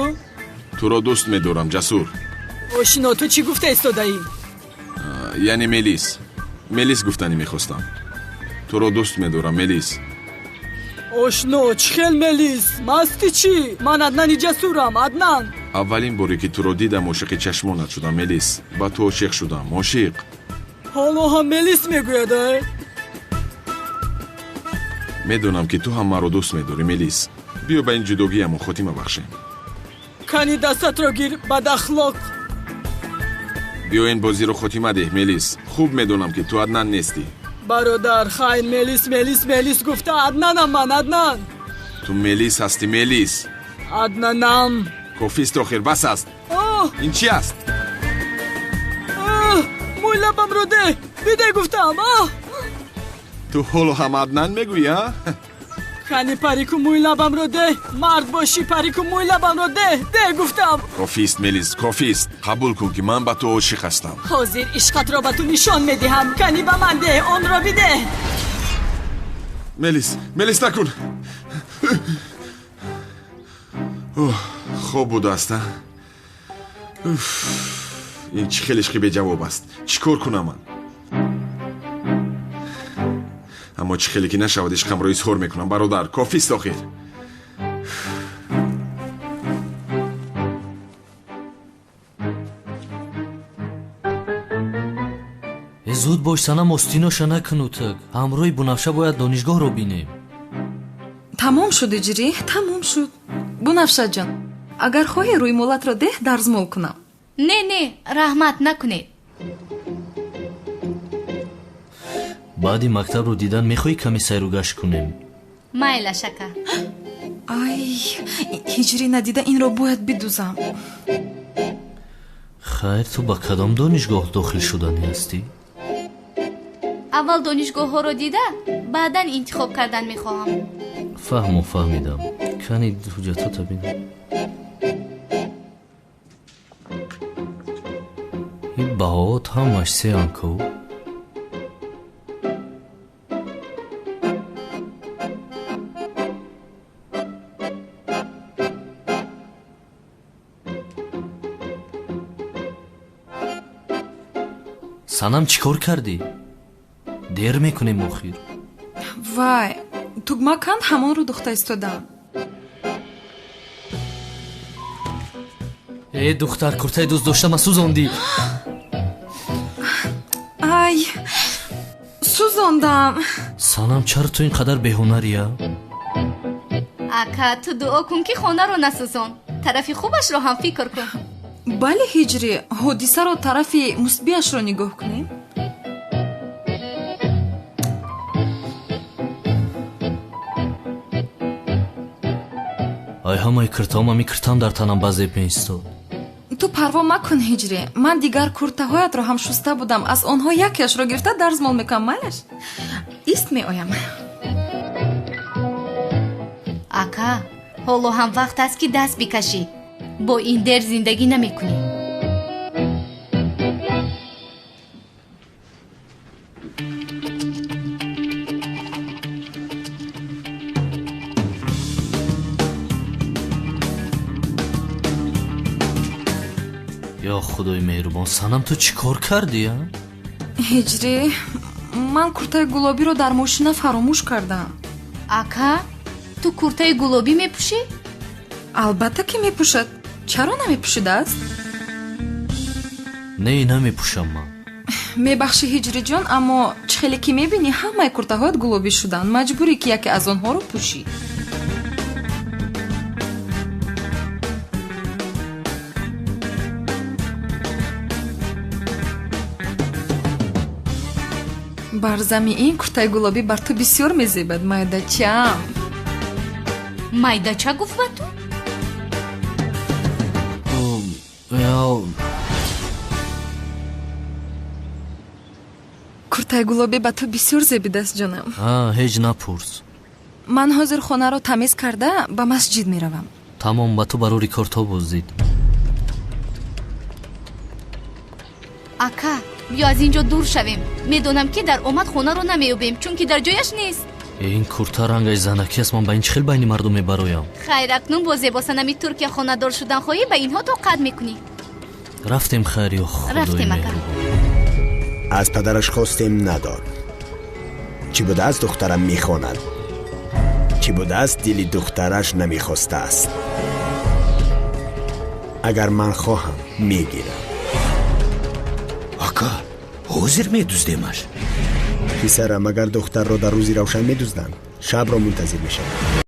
Туро дӯст медорам, Ҷасур. Ошино, ту чӣ гуфта истодаӣ? Яъне Мелис, Мелис гуфтанӣ мехостам. Туро дӯст медорам, Мелис. Ошно, чӣ хел Мелис? Масти чӣ? Ман Аднани Ҷасурам, Аднан. Аввалин боре ки туро дидам, ошиқи чашмонат шудам, Мелис. Ба ту ошиқ шудам, ошиқ. Ҳоло ҳам Мелис мегӯяд, э? Медонам, ки ту ҳам маро дӯст медорӣ, Мелис. Биё, ба ин ҷудогиямон хотима бахшем. Кани дастатро гир, бадахлоқ! Биё, ин бозиро хотима деҳ, Мелис. Хуб медонам, ки ту Аднан нестӣ. Бародар, хайр, Мелис, Мелис, Мелис гуфта, Аднанам ман, Аднан. Ту Мелис ҳастӣ, Мелис. Аднанам. Кофист, охир бас аст. Оҳ! Ин чӣ аст? Оҳ! лабамро деҳ, бидеҳ гуфтам. Ту ҳоло ҳам Аднан мегӯӣ, а? Кани парику мӯи лабамро деҳ, мард бошӣ, парику мӯи лабамро деҳ, деҳ гуфтам. Кофист, Мелис, кофист. Қабул кун, ки ман ба ту ошиқ ҳастам. Ҳозир ишқатро ба ту нишон медиҳам. Кани ба ман деҳ, онро бидеҳ. Мелис, Мелис, накун. Хоб будааст, а? Ин чӣ хел ишқи беҷавоб аст? Чӣ кор кунам ман? Аммо чӣ хеле ки нашавад, ишқамро изҳор мекунам, бародар. Кофист охир. Зуд бош, Санам, остиноша накунутак. Ҳамроҳи Бунафша бояд донишгоҳро бинем. Тамом шуд, Иҷрӣ, тамом шуд. Бунафшаҷон, агар хоҳӣ, рӯймолатро деҳ, дарзмол кунам. Не, не, раҳмат, накунед. Баъди мактабро дидан мехоҳӣ каме сайру гашт кунем? Майлаш, ака. Ай, Ҳиҷрӣ надида инро бояд бидузам. Хайр, ту ба кадом донишгоҳ дохил шуданӣ ҳастӣ? Аввал донишгоҳҳоро дида, баъдан интихоб кардан мехоҳам. Фаҳму, фаҳмидам. Кани ҳуҷҷатота бинам. Ин баҳоот ҳамаш сеан ку. Санам, чӣ кор кардӣ? Дер мекунем охир. Вай, тугма канд, ҳамонро духта истодам. Э, духтар, куртаи дӯст доштама сӯзондӣ. Ай, сӯзондам. Санам, чаро ту ин қадар беҳунария? Ака, ту дуо кун, ки хонаро насӯзон. Тарафи хубашро ҳам фикр кун. Бале, Ҳиҷрӣ, ҳодисаро тарафи мусбиашро нигоҳ кунем. Ай, ҳамаи киртаом, ами киртам дар танам ба зеб меистод. Ту парво макун, Ҳиҷрӣ, ман дигар куртаҳоятро ҳам шуста будам. Аз онҳо якеашро гирифта дарзмол мекунам, майлаш? Ист, меоям. Ака, ҳоло ҳам вақт аст, ки даст бикашӣ. Бо ин дер зиндагӣ намекунӣ. Ё худои меҳрубон, Санам, ту чӣ кор кардӣ, а? Ҳиҷрӣ, ман куртаи гулобиро дар мошина фаромӯш кардам. Ака, ту куртаи гулобӣ мепӯшӣ? Албатта, ки мепӯшад. Чаро намепӯшидааст? Не, намепӯшам ман. Мебахшӣ, Ҳиҷриҷон, аммо чӣ хеле ки мебинӣ, ҳамаи куртаҳоят гулобӣ шуданд. Маҷбурӣ, ки яке аз онҳоро пӯшӣ. Бар зами ин куртаи гулобӣ бар ту бисёр мезебад, майдачам. Майдача гуфт ба ту? Куртаи гулобӣ ба ту бисёр зебидааст, ҷонам. Ҳеҷ напурс. Ман ҳозир хонаро тамиз карда ба масҷид меравам. Тамом, ба ту барори кор то боздид. Ака, биё аз ин ҷо дур шавем. Медонам, ки дар омад хонаро намеёбем, чунки дар ҷояш нест. Ин курта рангаш занакӣ аст. Ман ба ин чӣ хел байни мардум мебароям? Хайр, акнун бо зебосанами Туркия хонадор шудан хоҳӣ, ба инҳо тоқат мекунӣ. Рафтем, хайр, ё худои Рафтем, ака. меҳрубон. Аз падараш хостем, надод. Чӣ будааст, духтарам мехонад? Чӣ будааст, дили духтараш намехостааст? Агар ман хоҳам, мегирам. Ака, ҳозир медуздемаш. Писарам, агар духтарро дар рӯзи равшан медузданд, шабро мунтазир мешаванд.